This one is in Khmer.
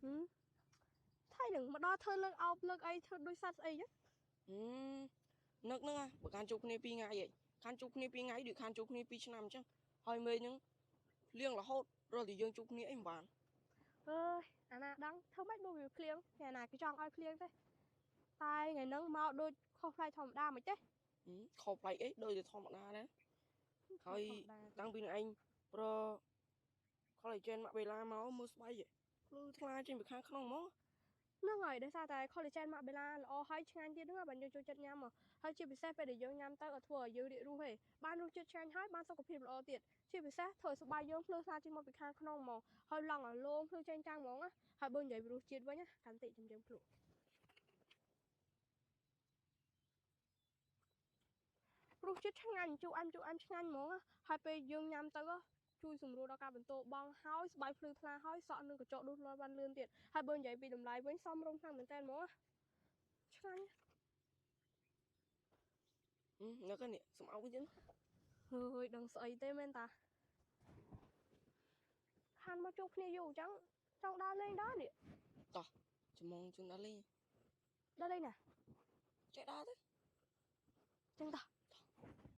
ហឹមថៃនឹងមកដល់ធ្វើលើកអោបលើកអីធ្វើដូចសត្វស្អីចឹង ហឹមនឹកហ្នឹងហ่ะបើខានជួបគ្នា2ថ្ងៃហីខានជួបគ្នា2ថ្ងៃដូចខានជួបគ្នា2ឆ្នាំអញ្ចឹងហើយមេហ្នឹងភ្លៀងរហូតរលតែយើងជួបគ្នាអីមិនបាន អើយអាណាដឹងធ្វើម៉េចមកវាភ្លៀងគេអាណាគេចង់ឲ្យភ្លៀងទេតែថ្ងៃហ្នឹងមកដូចខុសប្លែកធម្មតាមិនទេ ហឹមខុសប្លែកអីដូចតែធម្មតាដែរហើយ ធម្មតា តាំងពីនឹងឯងប្រើ collagen ម៉ាក់បេឡាមកមើលស្បែកហ៎ភ្លឺថ្លាចេញពីខាងក្នុងហ្មង ហ្នឹងហើយដោយសារតែ collagen ម៉ាក់បេឡាល្អហើយឆ្ងាញ់ទៀតហ្នឹងហើយបានយើងចូលចិត្តញ៉ាំហ៎ហើយជាពិសេសពេលដែលយើងញ៉ាំទៅអត់ធ្វើឲ្យយើងរាករូសទេបានរសជាតិឆ្ងាញ់ហើយបានសុខភាពល្អទៀតជាពិសេសធ្វើឲ្យស្បែកយើងភ្លឺថ្លាចេញមកពីខាងក្នុងហ្មងហើយឡង់ឲ្យលោមភ្លឺចេញចាំងហ្មងណាហើយបើនិយាយពីរសជាតិវិញណាកាន់តិចខ្ញុំយើងភ្លក់រសជាតិឆ្ងាញ់ជូរអែមជូរអែមឆ្ងាញ់ហ្មងណាហើយពេលយើងញ៉ាំទៅហ៎ជួយសម្រួលដល់ការបន្ទោបង់ហើយស្បែកភ្លឺថ្លាហើយសក់នឹងកញ្ចក់ដុះលាស់បានលឿនទៀតហើយបើនិយាយពីតម្លៃវិញសមរម្យខ្លាំងមែនតើហ្មងណាឆ្ងាញ់ ហឹមនឹកហ្នឹងនេះសំអោបវិញ ហើយដឹងស្អីទេមែនតាខានមកជួបគ្នាយូរអញ្ចឹងចង់ដើរលេងដល់នេះ តោះចំងជូនដល់លេង ដើរលេងណា ចេះដើរទៅ អញ្ចឹងតោះ